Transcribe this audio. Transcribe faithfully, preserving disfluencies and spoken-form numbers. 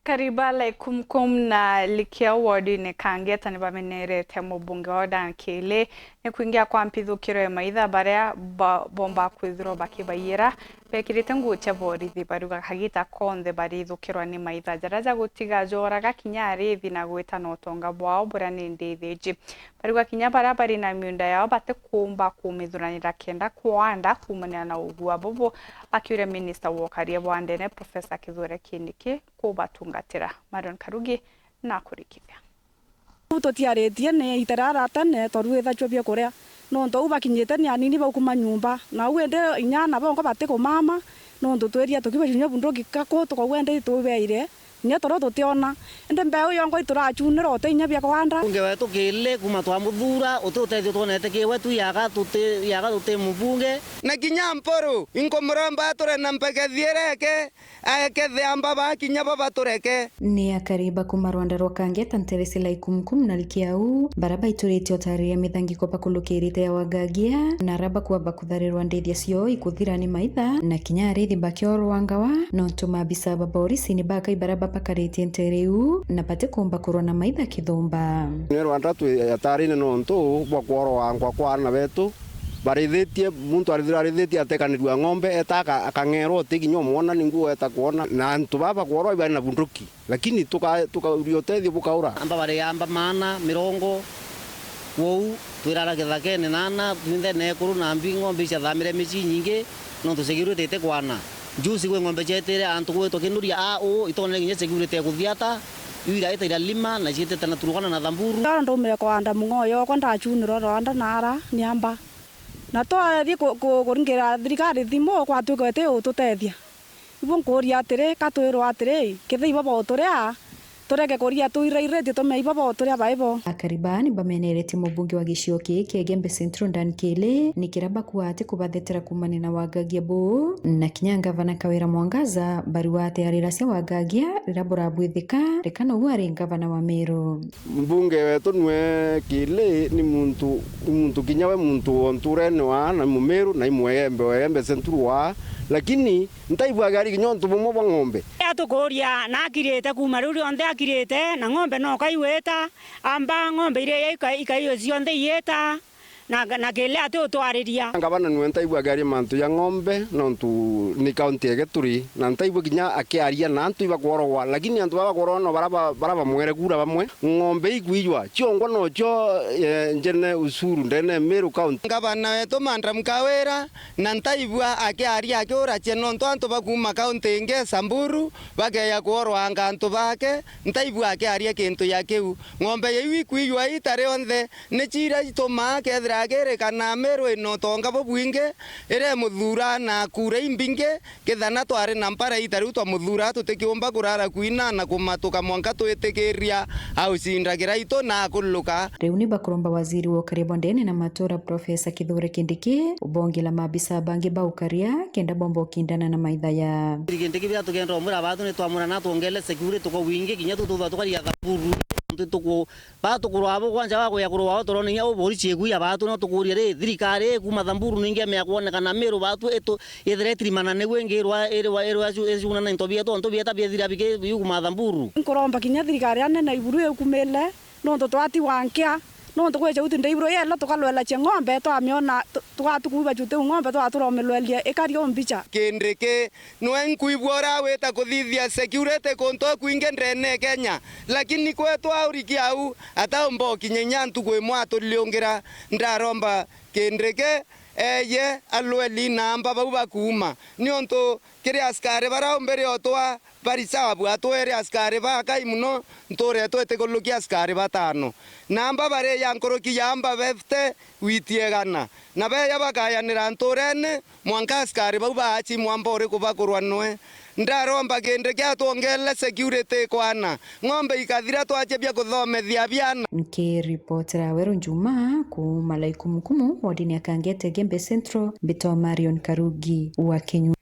Kariba Laikumkum na Likia wodine Kangeta nibamenerete mubunge wa Dan Kili ni kwingia kwa mpithukiro ya maitha baria ba-, bomba kwithirwa bakibaiyira bekirite nguu cia borithi. Bariuga kagita konthe barithukirwa ni maitha jaria jagutiga joraga kinya arithi na gwita na utonga bwao buria ni ndithiji. Bariuga kinya baria bari na miunda yao batikumba kumithuranira kenda kwanda kuumanira na ugua bubu, bakiuria minista wa ukaria bwa ndene Professor Kithure Kindiki kubatungatira. Marion Karugi na kurikithia. Uu tutiaritie ni ita riria ria tene, toru ithachua biakuria. Nontu uu bakinyite ni anini bau kuma nyomba. Na uu indi inya ana bongwa batikumama, nontu twiria tukibacunye bunduki kaku tukauga indi tubeire. Kinya toro tutiona. Indi mbeu yongwa iturachunira uti inya bia kwanda. Mbunge wetu Kili kuma twamuthuura, uti utethio twonete kiwe tu yaga tuti, yaga tuti mubunge. Na kinya Mpuru, inkumuromba ature na mpeke thiireke, aekethe amba bakinya bo batureke. Ni akari ba kuma rwanda rwa Kangeta, Nteresi, Laikumkum na Likiau, bara baituritie utariria mithangiko bakulukirite ya Wagagia, na ara bakuwa bakutharirwa ndithia ciao ikuthira ni maitha, na kinya arithi bakiorwa ngawa, nontu maabisa ba borisi ni bakai bara babakaritie ntere iu, na batikumba kurwa na maitha kithumba. Ni rwanda twi atarine nontu bwa kworwa ngwa kwa ana betu, barithitie, muntu arithira arithitie atekanirua ng'ombe, eta aka-, akang'erwa uti kinya umwona, ningu eta kwona. Na antu baba kworwa ibari na bunduki, lakini tuka-, tukauria utethio bukaura. Amba bari amba maana mirongo, kwou twirara githakene na ana twinthe na ekuru na mbi, ng'ombe iciathamire micii nyingi, nontu security itikwana. Juzi kwi ng'ombe cietire antu gwitwa Kinuria a uu, itonere kinya security ekuthiata, iu iraita iralima na ciitite na Turukana na Thamburu. Ndora ndaumire kwanda mung'o yokwa ndachunirwa rwanda nara niamba. Na twathie ku-, ku-, kuringira thirikari thimu, kwatuika iti ututethia. Ibu nkuuria atiri, ka twirwa atiri, kethira ibo bauturia, tureke kuria tuirairitie, tume ibo bauturia baibo. Akari baa ni bameneretie mubunge wa gicigo kii kia Igembe Central, Dan Kili, ni kira bakuwa ati kubathetera kuumania na wagagia buu, na kinya ngavana Kawira Mwangaza, bariwa ati arira cia wagagia rira burabwithika, reka nou ari ngavana wa Meru. Mbunge wetu nwe Kili ni muntu, ni muntu kinya we muntu o nturene waa, na Mumiru, na imwegembe, wegembe Central waa, lakini ntaigua gari kinya untu bumwe bwa ng'ombe. Atukuria na akirite kuuma riu rionthe akirite, na ng'ombe no kaigwita, amba ng'ombe iria ika-, ikaio cionthe iita. Na, na Kili ati utwariria. Ngavana nwe ntaigua gari mantu ya ng'ombe, nontu ni kaunti ege turi, na ntaigua kinya akiaria na antu ibakworogwa, lakini antu baba bakworogwa no bara ba-, bara bamwere kura bamwe. Ng'ombe ikwijwa, ciongwa nocio, eh, njene ushuru ndene Meru County. Ngavana wetu Madam Kawira, na ntaigua akiaria akiura cie nontu antu bakuuma kaunti ingi Samburu bakeya kworwanga antu bake, ntaigua akiaria kintu ya kiu. Ng'ombe ya iu ikwijwa ita rionthe, ni ciira itumaa kethira akirikana Meru ina utonga bubwingi, iremuthura na kura imbingi, kethana twari na mpara ita riu twamuthuraa tutikiumba kurara kwina na kumatuka mwanka twitikiria aucindagira itu na akuluka. Riu ni bakuromba waziri wa ukaria bwa ndene na matura Professor Kithure Kindiki ubongela maabisa bangi ba ukaria kenda bomba ukindana na maitha ya. Kindiki biria tukenda umwira batu ni twamwira na twongele security kwa wingi kinya tututhwa tukaria Thamburu. Nontu tuku-, batukurwa abo kwanja bakuya kurwa abo turone inya ubori ciikuya batu no tukurie ri thirikari ii kuuma Thamburu ningi emea kwonekana Meru batu itu ithire itirimana nigu ingi irwa irwa irwa icu-, icuna na into bietu ontu bieta biethira biki biu kuuma Thamburu. Nkuromba kinya thirikari ya nene iburu ikumile, nontu twatigwa nkia, nontu kwija uti ndeiburu yela tukalwela cia ng'ombe twamiona tu-, tugatukuiba chuti ng'ombe twaturomilwelia ikari umbicha. Kindiki, nwe nkwigua uragwita kuthithia security kuntu kwingi ndene Kenya, lakini kwetu auriki au ataumba ukinya inya ntuku imwe aturiungira. Ndaromba Kindiki eye alweli na amba bau bakuuma, niuntu kiri askari bara umbiri otwa bari sawa bwatwere askari bakai muno, nturetu itikulukia askari batano. Na amba bari ya nkuruki ya amba fifty witi igana. Na beya bakayanira nturene, mwanka askari bau baachi mwamba uriku bakurwa nwe. Ndaromba Kindiki atwongele security kwana. Ng'ombe ikathira twachia bia kuthomethia biana. Nkiripotera Weru Njuma kuuma Laikumukumu, wodini ya Kangete, Gembe Central, mbitwa Marion Karugi wa Kinyu.